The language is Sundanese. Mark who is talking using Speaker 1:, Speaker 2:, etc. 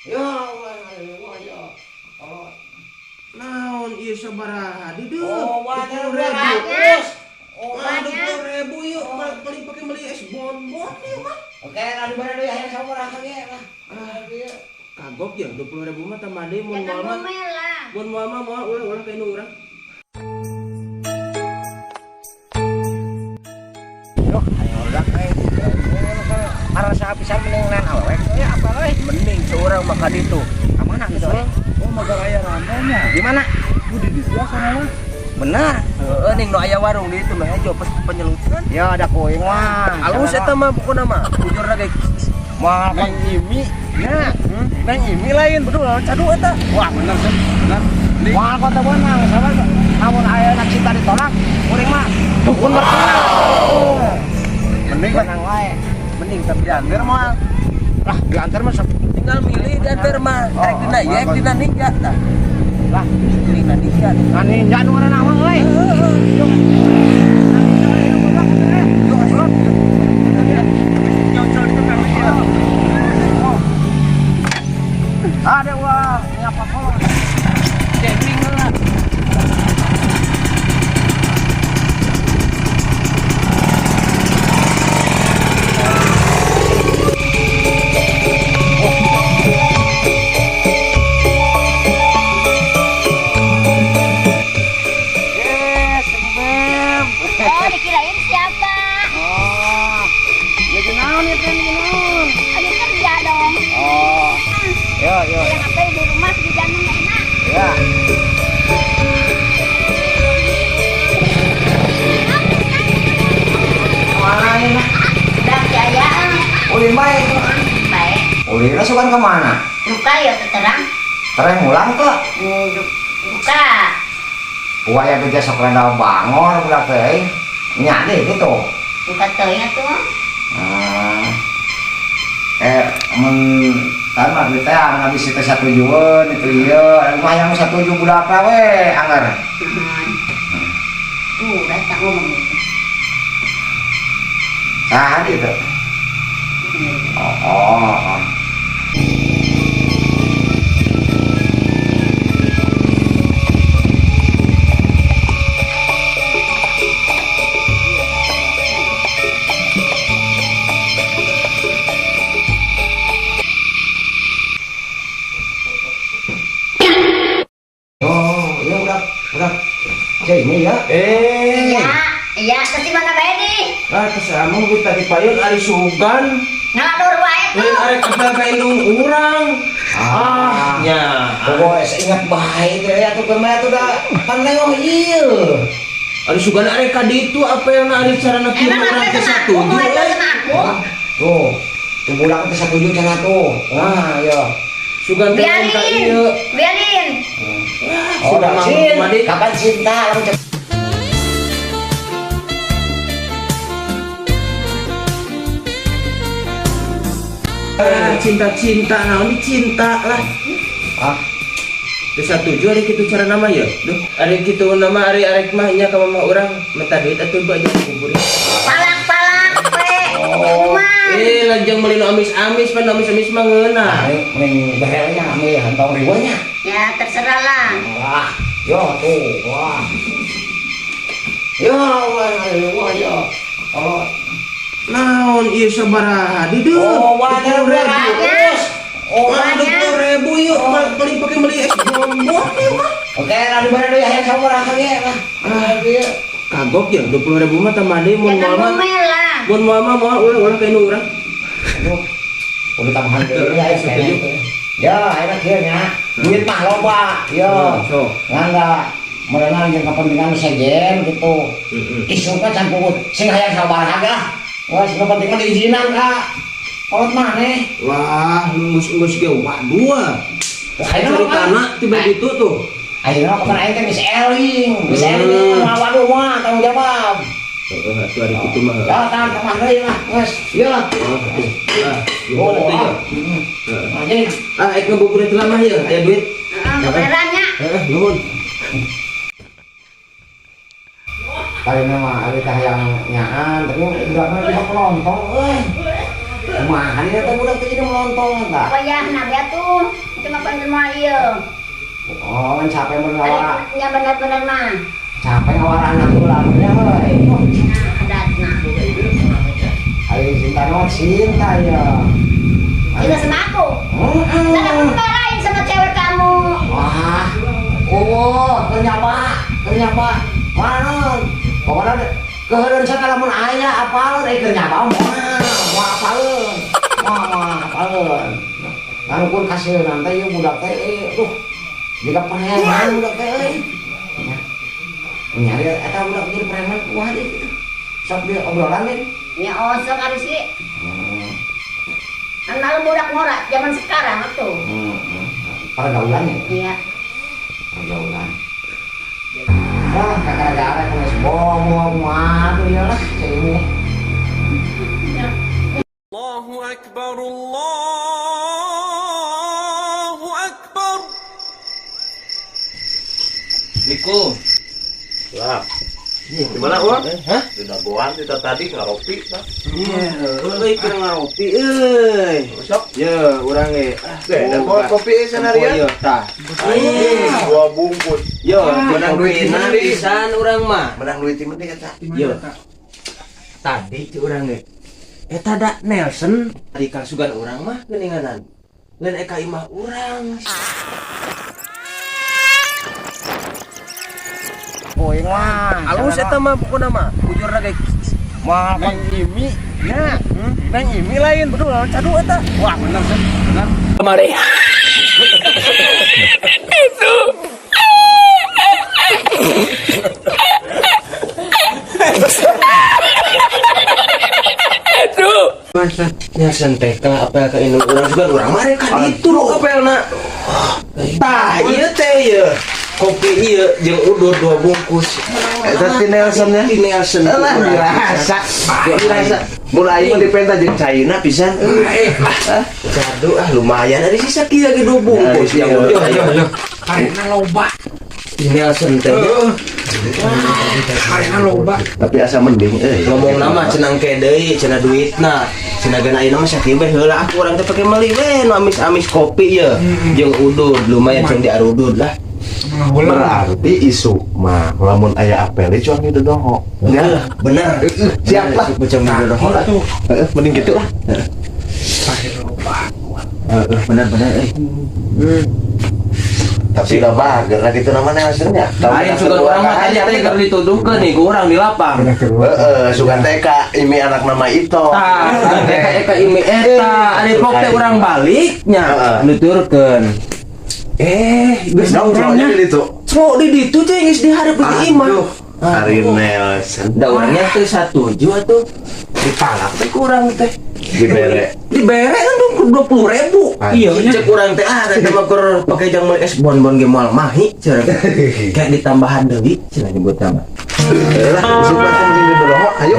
Speaker 1: Ya Allah, ya. Oh.
Speaker 2: Naon ieu sabaraha deudeuh?
Speaker 1: Oh, banyak
Speaker 2: 20.000.
Speaker 1: terus. Oh,
Speaker 2: Wah, 20.000 ieu paling pakai beli es bonbon ieu mah.
Speaker 1: Oke, lah di mana deui hayang sabaraha ge lah.
Speaker 2: Ah, kagok ya 20.000 mah tambah deui mun
Speaker 3: Jangan
Speaker 2: moal mah.
Speaker 3: ngomel lah.
Speaker 2: Mun moal mah moal ulah ka indung urang.
Speaker 1: Duh, ayo udah euy. Karasa pisan mending lain awewe ya apa euy?
Speaker 2: Mending seorang mah ka ditu.
Speaker 1: Ka mana gitu euy?
Speaker 4: Oh, magar aya ramenya.
Speaker 1: Di mana?
Speaker 4: Di ditu sana mah.
Speaker 1: Benar.
Speaker 2: Heeh, ning nu aya warung di ditu mah hejo pas penyelutan.
Speaker 1: Ya ada kuing mah.
Speaker 2: Alus eta mah pokona mah. Bujurna ge
Speaker 1: Moal
Speaker 4: Neng Imi,
Speaker 1: Nah,
Speaker 4: Neng Imi lain betul cadu eta. Wah, bener sih. Bener.
Speaker 1: moal kota beunang sama lamun aya cinta ditolak, kuring mah dukun berkenal.
Speaker 4: Mending lah.
Speaker 1: Benang wae.
Speaker 4: Mending tapi diantar moal.
Speaker 1: Lah, diantar mah
Speaker 2: tinggal milih diantar mah.
Speaker 1: Oh,
Speaker 2: Rek dina ieu, rek dina ninja tah.
Speaker 1: Lah,
Speaker 2: Dina ninja.
Speaker 1: nah ninja nu ngaranna mah euy.
Speaker 2: Yuk, ayo.
Speaker 4: Nyocol itu kan dia.
Speaker 1: Ada wah, ini apa kolor?
Speaker 2: Camping lah.
Speaker 1: Eh, sembem.
Speaker 3: Oh, dikirain siapa?
Speaker 1: Oh. Jadi naon ya teh, jadi naon?
Speaker 3: Lagi kerja dong.
Speaker 1: Oh. Yo, yo.
Speaker 3: Yang apa di rumah di jalan nggak enak.
Speaker 1: Ya. Mana ini?
Speaker 3: Udah jaya.
Speaker 1: Ulin baik.
Speaker 3: Baik.
Speaker 1: Ulin sukan kemana?
Speaker 3: Duka ya terang.
Speaker 1: Tereng ulang tuh.
Speaker 3: Duka.
Speaker 1: Waya kerja sok rada bangor budak teh. Nya deh gitu.
Speaker 3: Duka teuing atuh.
Speaker 1: Mun kan mah duit teh habis itu satujueun itu ieu mah yang satuju budak we anggar.
Speaker 3: Tuh, udah tak ngomong gitu.
Speaker 1: Saha gitu. Oh, oh, oh. Oh, ya udah, udah. Ya ini ya.
Speaker 2: Eh.
Speaker 3: Iya, iya, terus di mana bae nih?
Speaker 2: Ah, terus kita di payun ari sugan.
Speaker 3: Ngador wae tuh.
Speaker 2: Lain arek kebal ka indung urang. Ah, nya.
Speaker 1: Pokoknya saya ingat baik ya tuh kemarin tuh dah pan lewat iya.
Speaker 2: Ari sugan arek ka ditu apa yang ari carana kieu
Speaker 3: Emang
Speaker 2: urang
Speaker 3: apa
Speaker 2: teh
Speaker 3: sama aku?
Speaker 2: satuju
Speaker 3: Mau
Speaker 2: euy.
Speaker 3: sama aku?
Speaker 1: Tuh, tuh budak teh satuju cenah tuh. Wah, ya.
Speaker 2: Sugan teh lain ka
Speaker 3: Biarin.
Speaker 2: ieu.
Speaker 3: Biarin.
Speaker 1: Oh,
Speaker 2: Sudah
Speaker 1: dah,
Speaker 2: mah
Speaker 1: Cin.
Speaker 2: mah
Speaker 1: Kapan cinta lamun cek
Speaker 2: Cinta-cinta naon ini cinta lah.
Speaker 1: Ah,
Speaker 2: Teu satuju ari kitu cara nama ya. Duh, ari kitu nama ari arek mah nya ka mama urang minta duit atuh bu aja kubur.
Speaker 3: Palak-palak we.
Speaker 1: Oh.
Speaker 3: Rumah.
Speaker 2: Eh, lanjang meuli nu amis-amis pan nu amis-amis mah ngeunah.
Speaker 1: mending behelnya ambil hantong ribuannya.
Speaker 3: Ya terserah lah.
Speaker 1: Wah, yo tuh, wah. Yo, wah, wah, yo. Oh,
Speaker 2: Naon ieu sabaraha deudeuh?
Speaker 1: oh, wah,
Speaker 2: 20.000.
Speaker 1: terus. Oh,
Speaker 2: Wah, 20.000 ieu paling pakai beli es bonbon ieu mah.
Speaker 1: oke, lah di mana deui hayang sabaraha ge lah.
Speaker 2: Ah, kagok ya 20.000 mah tambah deui mun
Speaker 3: Jangan
Speaker 2: moal mah.
Speaker 3: ngomel lah.
Speaker 2: Mun moal mah moal ulah ulah ka indung urang.
Speaker 1: Aduh, udah tambahan deui ya
Speaker 2: Setuju.
Speaker 1: Ya, ayeuna kieu nya. Duit mah loba, yo.
Speaker 2: So.
Speaker 1: Ngan da merenang jeung kepentingan sejen gitu.
Speaker 2: Heeh.
Speaker 1: Isukna can pugut sing hayang sabaraha ge lah. Wah, sing penting mah diizinan ka. Kolot maneh.
Speaker 2: Wah, nunggus-nunggus ge waduh. ah.
Speaker 1: Ayeuna mah
Speaker 2: Ceritana tiba gitu tuh.
Speaker 1: ayeuna mah kapan aing teh geus eling, geus eling mah waduh mah tanggung jawab.
Speaker 2: Heeh, atuh ari kitu mah.
Speaker 1: Ya, tahan tambah deui lah, geus. Ieu.
Speaker 2: Ah, atuh. Ah, nuhun atuh ya. Heeh.
Speaker 1: Anjing.
Speaker 2: Ah, ek ngabuburit heula mah ya, aya duit.
Speaker 3: Heeh, benerannya.
Speaker 2: Heeh, nuhun.
Speaker 1: Paling mah ari tah yang nyaan, tapi udah mah cuma melontong euy. Kumaha ieu teh budak teh jadi melontong eta.
Speaker 3: Wayah nabi atuh. bener mah ieu.
Speaker 1: Oh, capek mun ngawara.
Speaker 3: Nya bener-bener mah.
Speaker 1: Capek ngawara anak ulah nya euy.
Speaker 3: Nah, adatna.
Speaker 1: Ayo cinta no cinta ya.
Speaker 3: Cinta sama aku.
Speaker 1: Heeh.
Speaker 3: Dan aku marahin sama cewek kamu.
Speaker 1: Wah, oh, ternyata, ternyata, mana? Pokoknya keheureun sakala mun aya apaleun eh keur nyaba moal, moal apaleun. Moal moal apaleun. Ngan kasieun teh ieu budak teh duh. Jiga preman budak teh euy. Nya. Nyari eta budak jadi preman kumaha deui kitu. Sok dia obrolan deh.
Speaker 3: Ya osok harus sih. Kan malu budak norak zaman sekarang tuh.
Speaker 1: Pergaulannya.
Speaker 3: Iya.
Speaker 1: Pergaulan. Wah, gara-gara geus bomo waduh ya lah ini.
Speaker 5: Allahu Akbar, Allahu Akbar.
Speaker 2: Assalamualaikum.
Speaker 6: Lah, gimana uang?
Speaker 2: Hah?
Speaker 6: Didagoan kita tadi ngaropi lah.
Speaker 2: Iya, euy keur ngaropi euy.
Speaker 6: Sok.
Speaker 2: Ye, urang ge. Ah,
Speaker 6: Deh, dan bawa kopi sanaria.
Speaker 2: Iya, tah.
Speaker 6: Anjing, dua bungkus.
Speaker 2: Yo,
Speaker 6: Menang duit
Speaker 2: kopina
Speaker 6: mending.
Speaker 2: pisan urang mah.
Speaker 6: Menang duit mending eta.
Speaker 2: Yo. Tadi cu urang ge. Eta da Nelson di kasugan urang mah geuninganan. Lain eka imah urang.
Speaker 1: Poing mah.
Speaker 2: Alus eta mah pokona mah. Bujurna ge.
Speaker 1: Mah
Speaker 4: Neng Imi nya. Neng Imi lain betul cadu eta. Wah, bener sih. Bener.
Speaker 2: Kemari. Nelson TK apa ke indung urang juga urang mah rek kan itu nu apelna. Tah, ieu teh ieu. Kopi ieu jeung udud dua bungkus.
Speaker 6: Eta ti Nelson nya.
Speaker 2: Ti Nelson.
Speaker 6: Alah dirasa.
Speaker 2: Dirasa.
Speaker 6: Mun aing mah dipenta jeung caina pisan.
Speaker 2: Eh, ah, jadu ah lumayan ada sisa kieu ge dua bungkus
Speaker 6: Ya,
Speaker 2: yang
Speaker 6: iya.
Speaker 2: udah.
Speaker 4: Yo yo. Karena loba.
Speaker 2: Ti Nelson teh.
Speaker 4: Karena loba.
Speaker 6: Tapi asa mending euy.
Speaker 2: Ngomong nama cenang ke deui cenah duitna cenah geuna ayeuna mah sakieu we heula aku urang teh pake meuli we nu amis-amis kopi ye jeung udud lumayan jeung diarudud lah.
Speaker 6: Berarti isu mah lamun aya apel cuang gitu doho.
Speaker 2: Ya, bener.
Speaker 6: Siap lah.
Speaker 2: Macam doho lah.
Speaker 6: Heeh, mending gitu lah.
Speaker 2: Heeh, bener bener euy.
Speaker 6: Tapi udah bager nah gitu nama Nelsonnya.
Speaker 2: Lain sugan urang mah tadi teh keur dituduhkeun nih ku urang di lapang.
Speaker 6: Heeh, sugan teh ka imi anak nama itu.
Speaker 2: Tah, sugan teh ka eka imi eta, ari pok teh urang baliknya nuturkeun. Geus
Speaker 6: Dong,
Speaker 2: urangnya.
Speaker 6: di ditu.
Speaker 2: Cok di ditu teh geus dihareup di imah.
Speaker 6: Aduh, Ari Nelson
Speaker 2: Da urangnya teh satuju atuh. Dipalak teh ku urang teh.
Speaker 6: dibere.
Speaker 2: Dibere kan dong 20.000.
Speaker 6: Iya,
Speaker 2: cek urang teh ah teh mah keur pake jang meuli es bonbon ge moal mahi cenah. Kayak ditambahan deui cenah nyebut nama.
Speaker 6: Lah, isuk mah mending di doho, ayo.